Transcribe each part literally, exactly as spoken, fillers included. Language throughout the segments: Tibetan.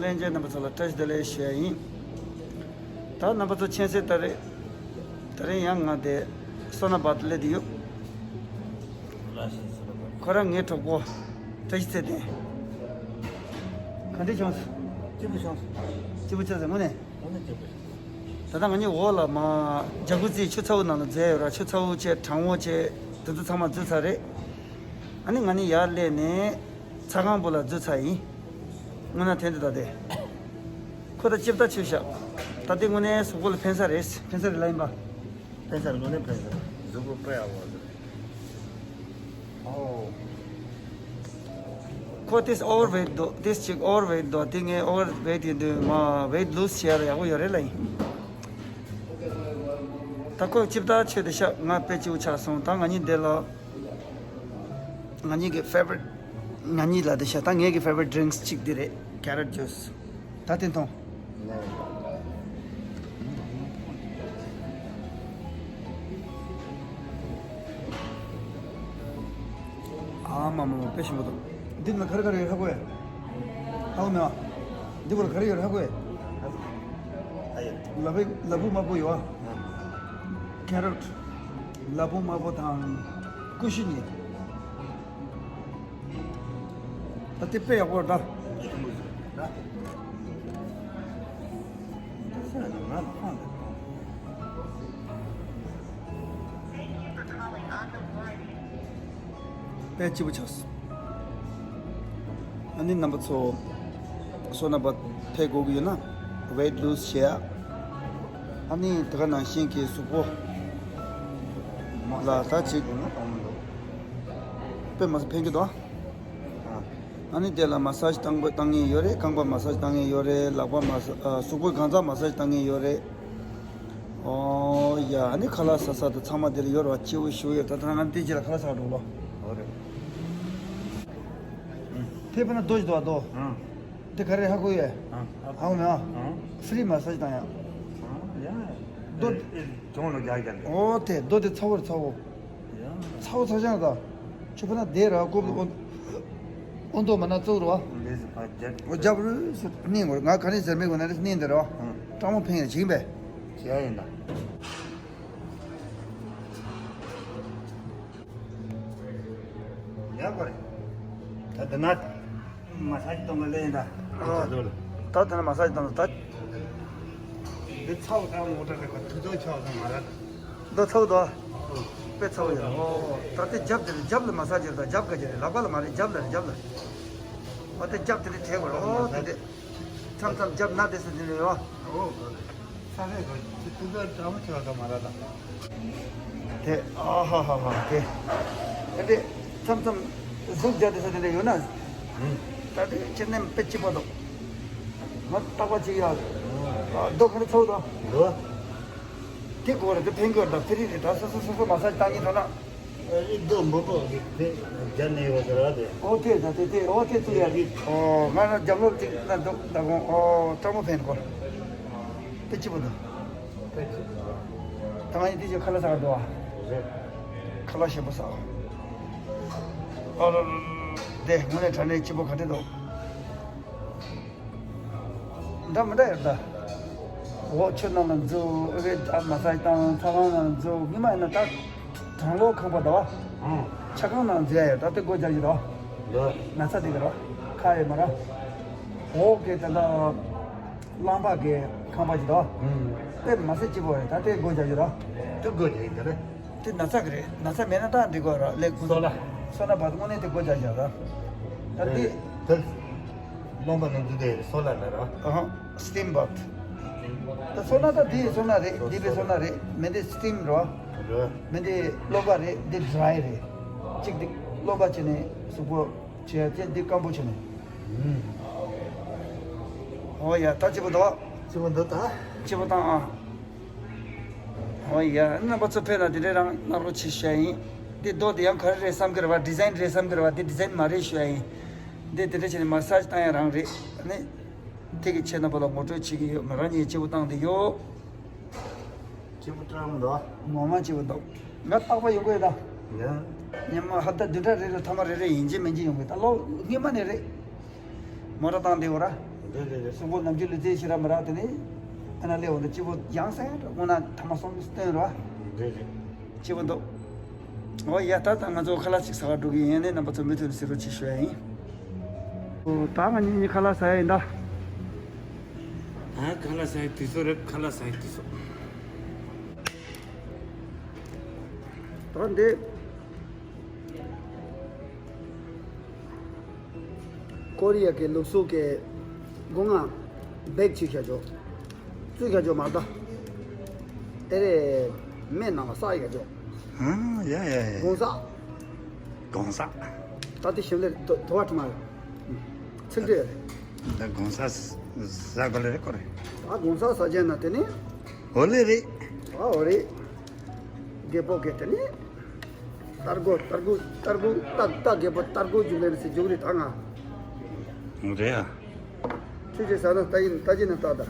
ལྷན་རྒྱས་རྣམ་པ་ཚོ་ལ་བཀྲ་ཤིས་བདེ་ལེགས་ཞུ་ཡ་ཡིན། ད་རྣམ་པ་ཚོ་མཁྱེན་གསལ་ལྟར་རེད། ད་རིང་ཡང་ང་དེ་སོ་ན་བར་དུ་སླེབས་བསྡད་ཡོད། ཁོ་རང་ངའི་གྲོགས་པོ་བཀྲ་ཤིས་ཚེ་བརྟན། ག་འདྲ་བྱུང་སོང་། སྐྱིད་པོ་བྱུང་སོང་། སྐྱིད་པོ་བྱུང་སོང་དངོས་གནས། དངོས་གནས་སྐྱིད་པོ་བྱུང་། ད་ལྟ་ང་གཉིས་འོག་ལ་མ། ཇ་ཀུ་ཛི་ཆུ་ཚ་བོ་ནང་ལ་འཛུལ་ཡོད་ར། ཆུ་ཚ་བོ་བྱས་གྲང་བོ་བྱས་དེ་ཚོ་ཚང་མ་འཛུལ་ཚར་རེད། ཨ་ནི་ང་གཉིས་ཡར་སླེབས་ནས་ཚ་ཁང་བུ་ལ་འཛུལ་ཚར་ཡིན། དངོས་གནས་དེ་འདྲ་ད་དེ། ཁོ་ད་ལྕེབ་ད་ཆོད་ཤག་ད་དེ་དངོས་གནས་གཟུགས་པོ་ལ་ཕན་ས་རེད། ཕན་ས་རེད་ལ་ཡིན་པ། ཕན་ས་རེད། དངོས་གནས་ཕན་ས་རེད། གཟུགས་པོ་དཔེ་ཡག་པོ་རེད། ཨོ། ཁོ་དེས་ཨོ་ཝར་ཝེད་འདུག་དེས་ཅིག་ཨོ་ཝར་ཝེད་འདུག་དེ་ངས་ཨོ་ཝར་ཝེད་ཡིན་དུས་མ་ཝེད་ལུས་བྱས་ཡག་ཡག་པོ་ཡོད་རེད་ལ་ཡིན། ད་ཁོ་ལྕེབ་ད་ཆོད་དེ་ཤག་ང་དཔེ་སྐྱིད་པོ་ཆགས་སོང་། ད་ང་གཉིས་འདི་ལ། ང་གཉིས་ཀྱི་ཕེ་ཝ་རི་ཊི། ང་གཉིས་ལ་དེ་ཤག་ད་ངའི་གི་ཕེ་ཝ་རི་ཊི་ཌི་རིང་ཀི་གཅིག་འདི་རེད། ཀེ་རོཊ་ཇུས། ད་དེ་འཐུང་། ཨ་མ་མ་མ་དཔེ་ཞིམ་པོ་འདུག་འདི་ནང་ག་རེ་ག་རེ་ཡོད་ཧ་གོ་ཡ། ཧ་གོ་མེད་པ། འདི་བོ་ལ་ག་རེ་ཡོད་ཧ་གོ་ཡ། ལ་ཕུག་ལ་ཕུག་དམར་པོ་ཡོད་པ། ཀེ་རོཊ། ལ་ཕུག་དམར་པོ་དང་། ཀུ་ཤུ་གཉིས། ད་དེ་དཔེ་ཡག་པོ་རེད་ད། དཔེ་སྐྱིད་པོ་ཆགས་སོང་། ཨ་ནི་རྣམ་པ་ཚོ། སོ་ན་བར་ཕེབས་དགོས་ཀྱི་ཡོད་ན། ཝེད་ལུས་བྱེད་ཡ། ཨ་ནི་དེ་ག་ནང་བཞིན་གྱི་གཟུགས་པོ་ལ་ད་ཅིག་དཔེ་མ་སྲིད་ཕན་གྱི་འདུག་ཨ་ནི་དེ་ལ་མ་སཱ་ཇི་བཏང་དགོས་བཏང་ངེས་ཡོད་རེད། རྐང་པ་མ་སཱ་ཇི་བཏང་ངེས་ཡོད་རེད། ལག་པ་མ་ས་ཨ་གཟུགས་པོའི་གང་ཚང་མ་སཱ་ཇི་བཏང་ངེས་ཡོད་རེད། ཨོ་ཡ། ཨ་ནི་ཁ་ལག་ཟ་ས་དང་ཚང་མ་དེ་ལ་ཡོད་རེད་པ། སྐྱིད་པོ་ཞེ་པོ་ཡོད། ད་ལྟ་ང་དེ་རྗེས་ལ་ཁ་ལག་ཟ་ག་འགྲོ་ལོ། ཨོ་རེད། ཐེབས་པ་ན་རྡོ་ཞིག་འདུག་པ་རྡོ། ཨང་། དེ་ག་རེ་ཧ་གོ་ཡས། ཨང་། ཧ་གོ་མེད་ཨ། ཨང་། ཕི་རི་མ་སཱ་ཇི་བཏང་ཡ། ཨང་། ཡ། རྡོ། ཨེ་ཨེ་གྱོང་ལ་རྒྱག་རྒྱག་འདུག་ཨོ་དེ་རྡོ་དེ་ཚ་བོ་རེད་ཚ་བོ། ཡ། ཚ་བོ་ཚ་ཞང་ད། ཆུ་ཕ་ན་དེ་ར་ཀོབ་ཨོ། ཨོ་འདོ་མ་ན་ཙོག་ར་བ། ལེ་ཟི་ཕ་རྒྱབ། ཨོ་རྒྱབ་རུ་སུ་ནི་ངོ་ང་ག་ནས་ཟེར་མེད་གོ་ན་རེ་ནི་འདི་ར་བ། ཨང་། སྤྲང་མོ་ཕན་ཡ་བྱིན་པས། བྱས་ཡིན་ད། ཡག་པ་རེད། ད་འདི་ན་མ་སཱ་ཇི་གཏོང་གི་ལེན་ད། ཨ། ད་དེ་ན་མ་སཱ་ཇི་གཏོང་ད། འདི་ཚ་བོ་ཚ་བོ་ངོ་སྤྲོད་རེད་པ། དུས་ཚོད་ཆགས་སོང་མ་རེད། འདི་ཚ་བོ་དོ། དཔེ་ཚ་བོ་ཡོད། ཨོ། ད་དེ་རྒྱབ་དེ་རེད། རྒྱབ་ལ་མ་སཱ་ཇི་རེད། ད་རྒྱབ་ག་ཅི་རེད། ལག་པ་ལ་མ་རེད། རྒྱབ་ལ་རེད། རྒྱབ་ལ། ཨོ་དེ་རྒྱབ་དེ་རེད། དྲན་དགོས་རེད། ཨོ་དེ་དེ། མཚམས་མཚམས་རྒྱབ་ན་དེ་སུ་དེ་ནས་ཡོད། ཨོ། ས་ཧེ་གོ་ཅི་ཏུ་ཏུ་ཏྲ་མོ་ཆོ་ད་མ་ར་ད། དེ་ཨ་ཧ་ཧ་ཧ་དེ། དེ་མཚམས་མཚམས་གཟུགས་རྒྱ་དེ་ས་དེ་འདྲ་ཡོད་ན། ད་དེ་ཁྱེད་ནས་དཔེ་སྐྱིད་པོ་འདུག་ང་རྟག་པ་ཅིག་ཡ། རྡོ་ག་ནས་ཚོགས་དང་། རྡོ། དེ་གོ་རེད། དེ་ཕན་གི་རེད། ད་ཕི་རི་རེད། ད་སོ་སོ་སོ་སོ་མ་སཱ་ཇི་བཏང་གི་འདུག་ན། ཨེ་རྡོ་མོ་པོ་གི་དེ་རྒྱ་ནས་ཡོད་ཟེར་བ་དེ། ཨོ་དེ་ད་དེ་དེ་ཨོ་དེ་ཚུ་ཡ་གི། ཨོ་ང་རང་རྒྱབ་ལོགས་གཅིག་ན་འདུག་ད་དགོང་ཨོ་སྤྲང་མོ་ཕན་གོ། དཔེ་སྐྱིད་པོ་འདུག་དཔེ་སྐྱིད་པོ། ད་ང་ཡི་དེ་ཅིག་ཁ་ལག་ཟ་ག་འགྲོ་བ། རེད། ཁ་ལག་ཞིམ་པོ་ཟ། ཨོ་ལོ་ལོ་ལོ། དེ་དངོས་གནས་དྲང་གནས་སྐྱིད་པོ་ག་འདྲ་འདུག་འདྲ་མི་འདྲ་ཡོད་ད། འོག་ཆུ་ནང་ལ་འཛུལ་ཨེ་ཨ་མ་སཱ་ཇི་བཏང་། ཚ་ཁང་ནང་འཛུལ། ཉི་མ་ཡིན་ན་ད་གྲང་གློག་ཁང་པ་ད་བ། ཨང་། ཆ་ཁང་ནང་འཛུལ་ཡ་ཡོད། ད་དེ་སྒོ་རྒྱག་གི་རོ། ལོ། ན་ཚ་དེ་གི་རོ། ཁ་ཡོད་མ་ར། འོག་གི་ད་ལྟ་རླངས་པ་གི་ཁང་པ་ཅིག་ད་བ། ཨང་། དཔེ་མ་སྲིད་སྐྱིད་པོ་རེད། ད་དེ་སྒོ་རྒྱག་གི་རོ། དེ་སྒོ་རྒྱག་གི་ད་རེད། དེ་ན་ཚ་གི་རེད། ན་ཚ་མེད་ན་ད་འགྲིག་གོ་ར། ལས་ཀུན། སོ་ལ། སོ་ན་བར་དུ་དངོས་གནས་དེ་སྒོ་རྒྱག་བཞག་ར། ད་དེ། དེ། རློན་པ་ནང་འཛུལ་དེ་སོ་ལ་ན་ར། ཨ་ཧ། སི་ཊིམ་བཱཐ། ད་སོ་ན་ད་དེ་སོ་ན་རེད། དེ་བས་སོ་ན་རེད། མི་འདི་སི་ཊིམ་ར། ར། མི་འདི་རློན་པ་རེད། འདི་ཌ་རའི་རེད། གཅིག་འདི་རློན་པ་བྱས་ནས་གཟུགས་པོ་བྱས་ཏེ་འདི་སྐམ་པོ་བྱས་ནས། ཨོ་ཡ། ད་སྐྱིད་པོ་འདུག་སྐྱིད་པོ་འདུག་ད། སྐྱིད་པོ་བཏང་ཨ། ཨོ་ཡ། རྣམ་པ་ཚོ་ཕེབས་ན་དེ་འདྲའི་རང་གནང་རོགས་བྱེད་ཞུ་ཡ་ཡིན། འདི་རྡོ་དེ་ཡང་ག་རེ་རེད་བསམ་གི་རེད་བ། ཌི་ཛའིན་རེད་བསམ་གི་རེད་བ། འདི་ཌི་ཛའིན་མ་རེད་ཞུ་ཡ་ཡིན། འདི་དེ་འདྲ་བྱས་ནས་མ་སཱ་ཇི་བཏང་ཡ་རང་རེད། ཨ་ནི། དེ་གི་ཆེད་རྣམ་པ་ལ་ངོ་སྤྲོད་བྱེད་ཀྱི་ཡོད། ང་རང་ཉིད་སྐྱིད་པོ་བཏང་བསྡད་ཡོད། སྐྱིད་པོ་བཏང་འདུག་ངོ་མ་སྐྱིད་པོ་འདུག་ང་རྟག་པར་ཡོང་གི་ཡོད་ད། ཡ། ཉི་མ་ཧབ་ཏ་བདུན་ཕྲག་རེ་རེ་ཐ་མ་རེ་རེ་ཡིན་གཅིག་མིན་གཅིག་ཡོང་གི། ད་ལོ་སྔོན་མ་ནས་རེད། མོ་ཊ་བཏང་བསྡད་ཡོད་ར། རེད་རེད་རེད། གསོན་པོ་ནམ་རྒྱུན་ལུས་རྩལ་ཞེ་དྲག་མི་རག་དེ་ནི། ཨ་ན་ལེ་འོ་ན་སྐྱིད་པོ་ཡང་སེ་དངོས་ན་ཐ་མ་སོང་སྟོན་ར། རེད་རེད། སྐྱིད་པོ་འདུག་འོ་ཡ། ད་ད་ང་ཚོ་ཁ་ལག་ཅིག་ཟ་བར་འགྲོ་གི་ཡིན། ནས་རྣམ་པ་ཚོ་མུ་མཐུད་ནས་གཟིགས་རོགས་བྱེད་ཞུ་ཡ་ཡིན། འོ་ད་ང་གཉིས་གཉིས་ཁ་ལག་ཟ་ཡ་ཡིན་ད། ད་ཁ་ལག་ཟ་ཡ་དུས་ཚོད་རེད། ཁ་ལག་ཟ་ཡ་དུས་ཚོད། ད་འདི། ཀོ་རི་ཡ་གི་ལུགས་སྲོལ་གྱི་སྒོ་ང་བེག་ཅིག་བྱ་ཆོག་བཙོས་བྱ་ཆོག་མ་གཏོགས། ཨེ་རེ། མེ་ནང་ལ་བསགས་བྱ་ཆོག་ཨ་ཡ་ཡ་ཡ། དགོང་ཟས། དགོང་ཟས། ད་ལྟ་ཞིམ་ལེ་དོ་དོ་བ་ཁྲི་མ་རེད། ཚིག་འདྲེ་རེད། ད་དགོང་ཟས་ཟ་དགོས་ལེ་རེད་ཀོ་རེད། ད་དགོང་ཟས་ཟ་བྱས་ན་དེ་ནི། འོ་ལེ་རེད། ཨ་འོ་རེད། རྒད་པོ་གེ་དེ་ནི། སྟར་གོ་སྟར་གོ་སྟར་གོ་སྟ་སྟ་རྒད་པོ་སྟར་གོ་རྒྱུག་ལེན་སི་རྒྱུག་རི་ཐང་ང་། རེད་ཨ། ཆུ་ཆེ་ས་ན་ལྟ་ཡིན་ལྟ་ཅི་ན་ལྟ་ད།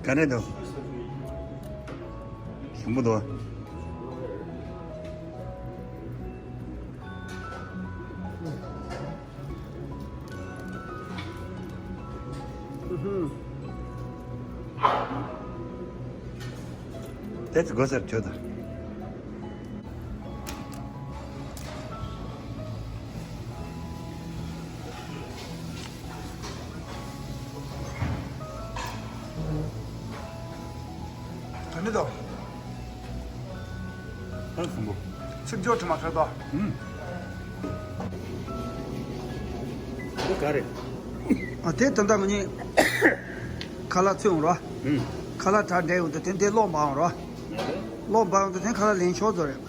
ག་རེ་འདུག་ཞིམ་པོ་འདུག་ཨུ་ཧུམ། དེ་ཚོ་དགོས་ཟེར་བྱོས་དང་། ག་འདྲ་འདུག་ཨ་སུན་པོ། ཚིག་སྦྱོར་དྲི་མ་ཁ་དོག་ཨུམ། འདི་ག་རེད། ཨ་དེ་ད་ལྟ་ང་གཉིས་ཁ་ལག་ཚོས་འོང་རོ། ཨུམ། ཁ་ལག་གྲ་འདྲ་ཡོང་དུས་དེ་འདི་ལོག་འབག་འོང་རོ། ལོག་འབག་འོང་དུས་དེ་ཁ་ལག་ལེན་ཆོག་ཚོ་རེད།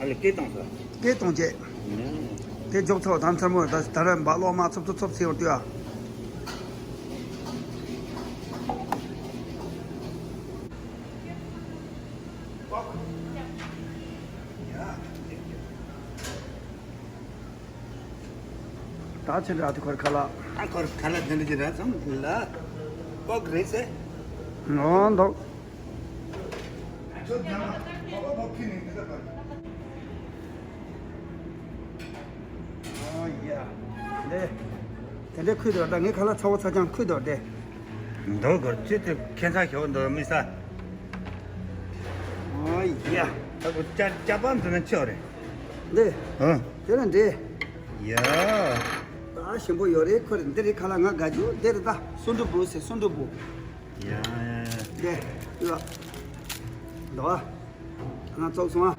ཨ་ལེ་སྐད་བཏང་ས། སྐད་གཏོང་བྱེད། ཨུམ། དེ་འཇོག་ཚོགས་དང་མཚར་མོ་ད་ད་ར་འབག་ལོག་མ་ཚུབ་ཚུབ་ཚུབ་ཚེ་ཡོང་དུས་ཨ། ད་ཕྱིན་ར་དེ་ཁོར་ཁ་ལག་ད་ཁོར་ཁ་ལག་དེ་འདྲ་ཅིག་ར་སོང་ལ། པོག་རེད་ཟེར། ཨོ་འདུག་ཨོ་ཡ། དེ་དེ་འདྲ་ཁུལ་དུ་ད་ངའི་ཁ་ལག་ཚ་བོ་ཚ་ཅང་ཁུལ་དུ་དེ། འདུག་གོ་ཅི་དེ་ཁྱད་མཚར་ཞོག་འདུག་མི་ས། ཨོ་ཡ། ད་གོ་ཅ་ཅ་པམ་དུ་ན་ཆོ་རེད། འདི། ཨ། དེ་ལ་འདྲེ། ཡ། ད་ཞིམ་པོ་ཡོད་རེད་ཁོ་རེ་འདི་རེད་ཁ་ལག་ང་དགའ་རྒྱུ་འདི་རེད་ད་སུན་འབྲུ་བུ་ཟེར་སུན་འབྲུ་བུ། ཡ་ཡ་ཡ། འདི། ཡ། འདི་བ། ང་ཙོག་སོང་ཨ།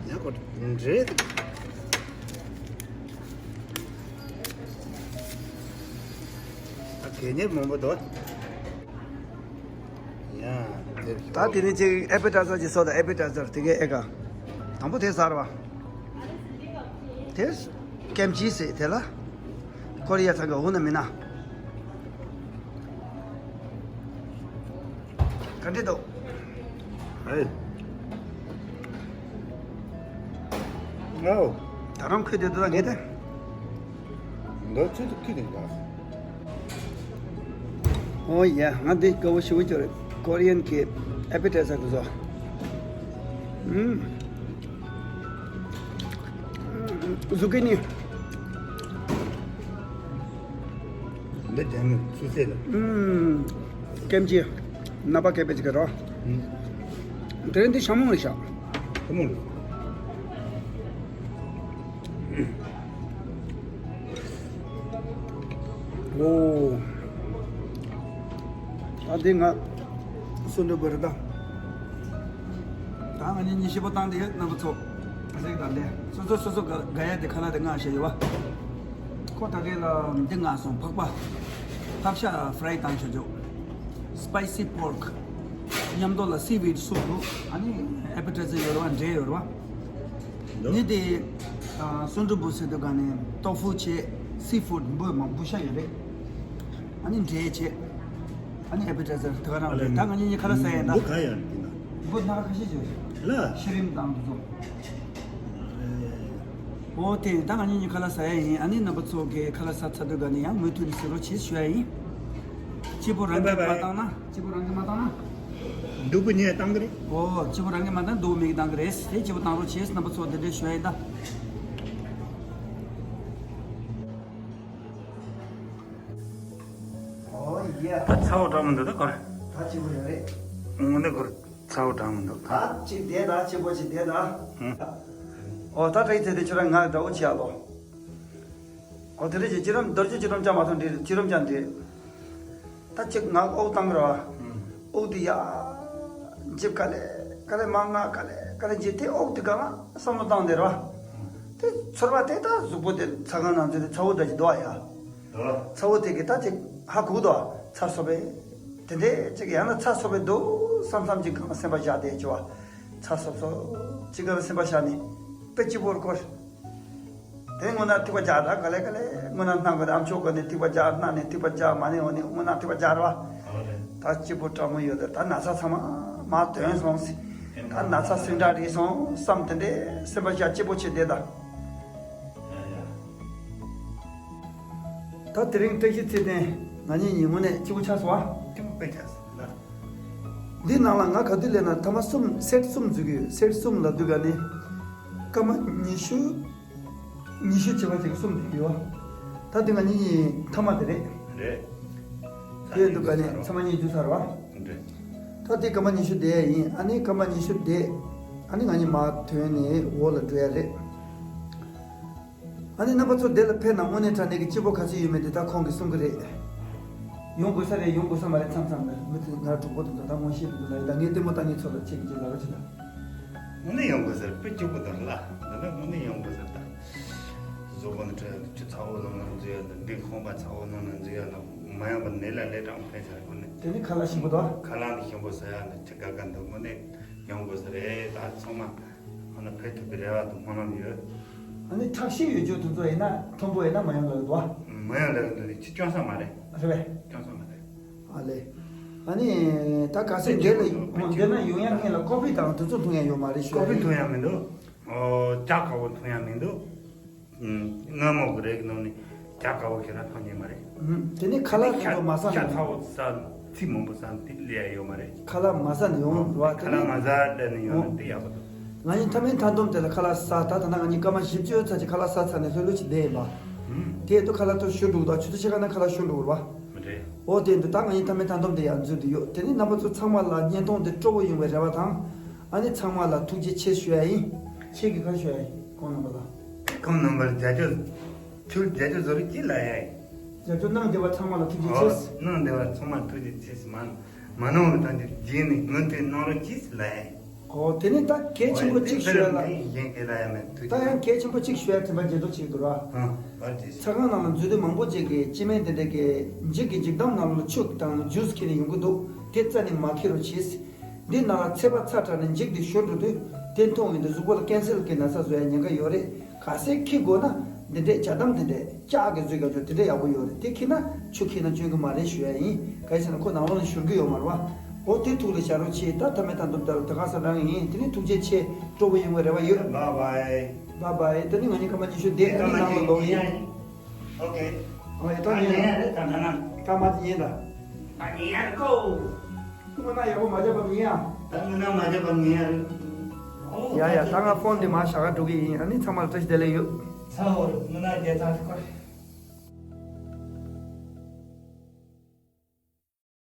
ཡ་ཁོ་འདྲེ། ད་གད་སྙིགས་མང་པོ་འདུག་ཡ། ད་དེ་ནི་ཅིག་ཨེ་པེ་ཊའི་ཛར་ཅིག་བཟོ་དང་ཨེ་པེ་ཊའི་ཛར་དེ་གའི་ཨེ་ག་དང་པོ་དེ་ཟ་ར་བ། དེ་ཀེམ་ཅི་ཟེར་དེ་ལ། ཀོ་རི་ཡ་ཚང་གི་འོ་ན་མིན་ན། ག་འདྲ་འདུག་ཧེ། ཨོ། ད་རུང་ཁུལ་དེ་འདུག་ད་ངེས་ཏེ། འདོད་ཆེད་དུ་ཁྱི་དེ་འདྲ། ཨོ་ཡ། ང་འདི་དགའ་བོ་ཞེ་པོ་ཅིག་རེད། ཀོ་རི་ཡན་གྱི་ཨེ་པེ་ཊའི་ཛར་དེ་ཚོ། ཨུམ། ཟུ་ཀི་ནི། འདི་རྒྱ་མི་ཚུར་ཟས་ལ། ཨུམ། ཀེམ་ཅི། ནག་པ་ཀེ་བེ་ཇི་ག་རོ། ཨུམ། དེ་རིང་འདི་ཤ་མོང་རེད་ཤག་ཤ་མོང་རེད། ཨོ། ད་འདི་ང་སུ་འདྲ་བར་ད། ད་ང་གཉིས་གཉིས་ཤེས་པོ་བཏང་དེ་ཡོད་རྣམ་པ་ཚོ། གཟིགས་དང་ལས་སོ་སོ་སོ་སོ་ག་ག་ཡ་དེ་ཁ་ལག་དེ་ང་ཤེས་ཡོད་བ། ཁོ་ད་གས་ལ་འདི་ང་སོང་ཕག་པ། ཕག་ཤ་ཧྥ་རའི་བཏང་ཆོག་ཆོག་སི་པའི་སི་པོར་ཀ། མཉམ་དུ་ལ་སི་ཝིད་སུབ་འདུག་ཨ་ནི་ཨེ་པེ་ཊའི་ཛར་ཡོད་རེད་བ་འབྲས་ཡོད་རེད་བ། འདུག་ནི་དེ། ཨ་སུན་འབྲུ་བུ་ཟེར་དུས་ག་ནས་ཏོ་ཧྥུ་བྱས་སི་ཕུཌ་འབུ་མ་འབུ་ཤ་ཡོད་རེད། ཨ་ནི་འབྲས་བྱས། ཨ་ནི་ཨེ་པེ་ཊའི་ཛར་དེ་ག་རང་རེད་ད་ང་གཉིས་གཉིས་ཁ་ལག་ཟ་ཡས་ད། འབུ་ག་ཡོད་རེད་དེ་ན། འབུ་སྣ་ཁ་ཤས་ཡོད་རེད། ལ། ཤི་རིམ་དང་དེ་ཚོ། ཨོ་དེ་ད་ང་གཉིས་གཉིས་ཁ་ལག་ཟ་ཡས་ཡིན། ཨ་ནི་རྣམ་པ་ཚོ་གིས་ཁ་ལག་ཟ་ཚར་དུས་ག་ནས་ཡང་མུ་མཐུད་ནས་གཟིགས་རོགས་བྱེད་ཞུ་ཡས་ཡིན། སྐྱིད་པོ་རང་གིས་མ་བཏང་ན། སྐྱིད་པོ་རང་གིས་མ་བཏང་ན། སྡུག་པོ་ཉེས་བཏང་གི་རེད། ཨོ། སྐྱིད་པོ་རང་གིས་མ་བཏང་། སྡུག་པོ་མིག་གིས་བཏང་གི་རེད། དེ་སྐྱིད་པོ་བཏང་རོགས་བྱེད། རྣམ་པ་ཚོ་དེ་འདྲས་ཞུ་ཡ་ཡིན་ད། ཨོ་ཡ། ད་ཚ་བོ་དྲག་མི་འདུག་ད་ཁོ། ད་སྐྱིད་པོ་ཡོད་རེད། དངོས་གནས་ཁོ་ཚ་བོ་དྲག་མི་འདུག་ད་ཅིག་བསྡད་ད། སྐྱིད་པོ་ཅིག་བསྡད་ད། ཧུམ། ཨོ་ད་ཏྲའི་ཚེ་དེ་ཁྱོད་རང་ང་དགྲ་བོ་བྱེད་ཡ་ལོ། ཨོ་དེ་རེད་ཅེ། ཅི་རམ་རྡོ་རྗེ་ཅི་རམ་ཅང་མ་ཐོན་འདྲི། ཅི་རམ་ཅང་འདྲི། ད་ཅིག་ང་དབུགས་བཏང་གི་ར་བ། ཨུམ། དབུགས་དེ་ཡ། འཇིབ་ག་ལེ་ག་ལེ་མ་ང་ག་ལེ་ག་ལེ་འཇིབ་དེ་དབུགས་དེ་ག་ང་བསམ་བློ་བཏང་དེ་ར་བ། དེ་ཚོར་བ་དེ་ད་གཟུགས་པོ་དེ་ཚ་ཁང་ནང་ཚུད་དེ་ཚ་བོ་ད་ཅིག་འདུག་ཨ་ཡ། ཚ་བོ་དེ་གི་ད་ཅིག་ཧ་གོ་གི་འདུག་ཨ། ཚ་སོབ་པས། དེ་འདྲས་ཅིག་ཡང་ན་ཚ་སོབ་པས་འདུག་བསམ་བསམ་ཅིག་གང་སེམས་པ་བཞག་དེ་ཅི་བ། ཚ་སོབ་སོབ་ཅིག་གང་སེམས་པ་བཞག་ནས་དཔེ་སྐྱིད་པོར་བསྐོར། དེ་སྔོན་ན་ཐིགས་པ་རྒྱག་ར་ག་ལེ་ག་ལེ་སྔོན་ན་སྣང་གི་རེད། ཨ་མཆོག་གི་ནས་ཐིགས་པ་རྒྱག་སྣ་ནས་ཐིགས་པ་རྒྱག་མ་ནས་འོ་ནས་སྔོན་ན་ཐིགས་པ་རྒྱག་ར་བ། ད་སྐྱིད་པོ་དྲང་མོ་ཡོད་དེ། ད་ན་ཚ་ཚང་མ་མར་ཐོན་སོང་ཟེར། ད་ན་ཚ་སེང་དྲག་རེད་སོང་བསམ་དེ་འདྲས་སེམས་པ་བཞག་སྐྱིད་པོ་བྱེད་བསྡད་ད། ད་དེ་རིང་བཀྲ་ཤིས་ཚེ་བརྟན་ང་གཉིས་ཉིན་མོ་ནས་སྐྱིད་པོ་ཆགས་སོང་ཨ། སྐྱིད་པོ་དཔེ་ཆགས་སོང་ལ། འདི་ནང་ལ་ང་ག་དུས་སླེབས་ན་ཐ་མ་གསུམ་སེ་ཊི་གསུམ་འཛུལ་གི་ཡོད། སེ་ཊི་གསུམ་ལབ་དུས་ག་ནི་སྐར་མ་ཉི་ཤུ། ཉི་ཤུ་བྱེ་བ་གཅིག་གསུམ་འཛུལ་གི་ཡོད། ད་དེ་ང་གཉིས་མཐའ་མ་དེ་རེད། རེད། དེ་འདུག་ག་ནི་ཚང་མ་གཉིས་འཛུལ་ཚར་བ། རེད། ད་དེ་སྐར་མ་ཉི་ཤུ་བསྡད་ཡིན། ཨ་ནི་སྐར་མ་ཉི་ཤུ་བསྡད། ཨ་ནི་ང་གཉིས་མར་ཐོན་ནས་འོག་ལ་འགྲོ་ཡ་རེད། ཨ་ནི་རྣམ་པ་ཚོ་འདི་ལ་ཕེབས་ན་དངོས་གནས་དྲང་གནས་ཀྱི་སྐྱིད་པོ་ག་ཚོད་ཡོད་མེད་དེ་ད་ཁོང་གིས་གསུང་གི་རེད། ཡོང་དགོས་ས་རེད། ཡོང་དགོས་ས་མ་རེད། མཚམས་མཚམས་ལ་མི་དེ་ང་གྲོགས་པོ་དེ་ཚོ་ད་ངོ་ཤེས་མི་འདུག་ལ། ཡིན་ད་ངས་ལྟད་མོ་ལྟ་མཁན་ཚོ་ལ་ཁྱེད་ཀྱིས་ཅིག་ལབ་རོགས་བྱེད་ད། དངོས་གནས་ཡོང་དགོས་ས་རེད། དཔེ་སྐྱིད་པོ་འདུག་ལ། འདི་ལ་དངོས་གནས་ཡོང་དགོས་ས་རེད་ད། གཟུགས་པོ་འདི་འདྲ་ཆུ་ཚ་བོ་ནང་ན་འཛུལ་ཡ་འདི། འདི་ཁང་པ་ཚ་བོ་ནང་ན་འཛུལ་ཡ་ན་མ་ཡོང་པ་ནད་ལ་ལས་དྲག་པོ་ཕན་ཆ་རེད། དངོས་གནས་དེ་ནི་ཁ་ལག་ཞིམ་པོ་འདུག་ཁ་ལག་འདི་ཞིམ་པོ་ཟ་ཡ་ནི་ཅི་དགའ་དགའ་འདུག་དངོས་གནས་ཡོང་དགོས་ས་རེད་ད། ཚང་མ་ཨ་ན་ཕེབས་ཐུབ་པའི་རེ་བ་དང་སྨོན་ལམ་ཡོད། ཨ་ནི་ཁྲག་ཤེད་ཡོད་རྒྱུ་དེ་ཚོ་ཡིན་ན་མཐོན་པོ་ཡིན་ན་མ་ཡོང་ལ་འདུག་མ་ཡོང་ལ་འདུག་ཅི་སྐྱོན་ས་མ་རེད། རེད་པས། སྐྱོན་ས་མ་རེད། ཨ་ལེ། ཨ་ནི་ད་ག་སེ་འདི་ལ་འདི་ན་ཡོང་ཡ་མཁན་ལ་ཀོ་ཕི་དང་དེ་ཚོ་འཐུང་ཡ་ཡོད་མ་རེད་ཞུ། ཀོ་ཕི་འཐུང་ཡ་མི་འདུག་ཨོ་ཇ་དཀར་པོ་འཐུང་ཡ་མི་འདུག་ཨུམ། སྔ་མོ་གི་རིགས་ནང་ནས་ཇ་དཀར་པོ་ཁྱེད་རང་འཐུང་ཉན་མ་རེད། ཨུམ། དེ་ནས་ཁ་ལག་ཁྱེད་ཚོ་མ་ཟ་ཇ་ནས། ཚ་བོ་ཟ་ཚིག་མང་པོ་ཟ་དེ་ལས་ཡ་ཡོད་མ་རེད། ཁ་ལག་མ་ཟ་ནས་ཡོང་བ་ཁ་ལག་མ་ཟ་བསྡད་ནས་ཡོང་ན་དེ་ཡག་པོ་འདུག་ང་གཉིས་མཐའ་མའི་མཐའ་སྡོམ་དེ་ལ་ཁ་ལག་ཟ། ད་ད་ལྟ་ང་གཉིས་སྐར་མ་བཞི་བཅུ་ཚར་གྱི་ཁ་ལག་ཟ་ཚར་ནས་ལྷོད་ལྷོད་ཅིག་བསྡད་ཡིན་པ། ཨུམ། དེ་དུ་ཁ་ལག་ཐོག་ཞུ་འགྲོ་གི་འདུག་ཆུ་ཚོད་ཕྱེད་ཀ་ན་ཁ་ལག་ཞུ་འགྲོ་གི་རེད་པ། མི་འདྲ། ཨོ་དེ་འདུག་ད་ང་གཉིས་མཐའ་མའི་མཐའ་སྡོམ་དེ་ཡར་འཛུལ་དུ་ཡོད། དེ་ནས་རྣམ་པ་ཚོ་ཚང་མ་ལ་བརྙན་ཐུང་འདི་སྤྲོ་པོ་ཡོང་བའི་རེ་བ་དང་། ཨ་ནི་ཚང་མ་ལ་ཐུགས་རྗེ་ཆེ་ཞུ་ཡ་ཡིན། ཁྱེད་ཀྱིས་ག་རེ་ཞུ་ཡ་ཡིན་ཁོང་རྣམ་པ་ལ། ཁོང་རྣམ་པར་རྒྱབ་སྐྱོར། ཁྱོད་རྒྱབ་སྐྱོར་བཟོ་རིགས་ཅི་ལ་ཡ་ཡིན། རྒྱབ་སྐྱོར་གནང་བསྡད་པ་ཚང་མ་ལ་ཐུགས་རྗེ་ཆེ། ཨོ་གནང་བསྡད་པ་ཚང་མ་ཐུགས་རྗེ་ཆེ་ཟེར་མ། མ་གནང་བའི་ཐང་ཅིག་རྗེས་ནས་ངོས་འཛིན་གནང་རོགས་གྱིས་ལབ། ཨོ་དེ་ནས་ད་གལ་ཆེན་པོ་གཅིག་ཞུ་ཡ་ལ། གཞན་གྱི་ལ་ཡ་མེད་དུས། ད་ཡང་གལ་ཆེན་པོ་གཅིག་ཞུ་ཡ་དྲན་པ་བརྗེད་དོ་ཅིག་འདུག་ར། ཧང་བར་གྱིས། ཚ་ཁང་ནང་ལ་འཛུལ་དུས་མང་པོ་ཅིག་གིས་སྤྱི་སྨན་དེ་འདྲ་གི་འགྱིག་གི་འགྱིག་དམ་ནང་ལ་ཆུ་དང་ཇུས་ཁྱེར་ནས་ཡོང་གི་འདུག་དེ་རྩ་ནས་མ་འཁྱེར་རོགས་གྱིས། འདི་ནང་ལ་ཚད་པ་ཚ་དྲགས་ནས་འགྱིག་དེ་ཤོར་འགྲོ་དུས་དེ་འཐུང་ཡོང་དུས་གཟུགས་པོ་ལ་ཀན་སར་གྱི་ན་ཚ་བཟོ་ཡ་ཉེན་ཁ་ཡོད་རེད། ག་ཚད་འཁྱེར་དགོས་ན་འདི་འདྲས་ཇ་དམ་དེ་འདྲས་ལྕགས་ཀྱི་བཟོས་ཀྱང་ཆོག་དེ་འདྲས་ཡག་པོ་ཡོད་རེད། དེ་འཁྱེར་ན་ཆུ་འཁྱེར་ན་སྐྱོན་གྱི་མ་རེད་ཞུ་ཡ་ཡིན། ག་ཡིན་ཟེར་ན་ཁོ་ནང་ལོགས་ནས་ཤོར་གྱི་ཡོད་མ་རེད་པ། འོ་དེ་ཐུགས་ལ་བཞག་རོགས་བྱེད། ད་མཐའ་མའི་མཐའ་སྡོམ་དེ་ལ་ད་ག་ས་རང་ཡིན། དེ་ནས་ཐུགས་རྗེ་ཆེ། སྤྲོ་པོ་ཡོང་བའི་རེ་བ་ཡོད། བཱའི་བཱའི། བཱའི་བཱའི། དེ་ནས་ང་གཉིས་སྐར་མ་ཉི་ཤུ་བསྡད། ཨ་ནི་ནང་ལ་ལོག་ཡིན། ཨོ་ཁེ། ཨོ་ཡ་ད་ཉན་ཡ་རེད་ད་ན་ན། ད་མ་ཉན་ད། ད་ཉན་ཡ་རེད་ཀོ། དངོས་གནས་ཡག་པོ་མ་བྱས་པར་ཉན་ཡ། ད་དངོས་གནས་མ་བྱས་པར་ཉན་ཡ་རེད། ཡ་ཡ་ད་ང་ཕོན་འདི་མར་བཞག་ག་འགྲོ་གི་ཡིན། ཨ་ནི་ཚང་མ་ལ་བཀྲ་ཤིས་བདེ་ལེགས་ཡོད། ཚ་བོ་རེད་དངོས་གནས་བདེ་ཚ་ཁོ།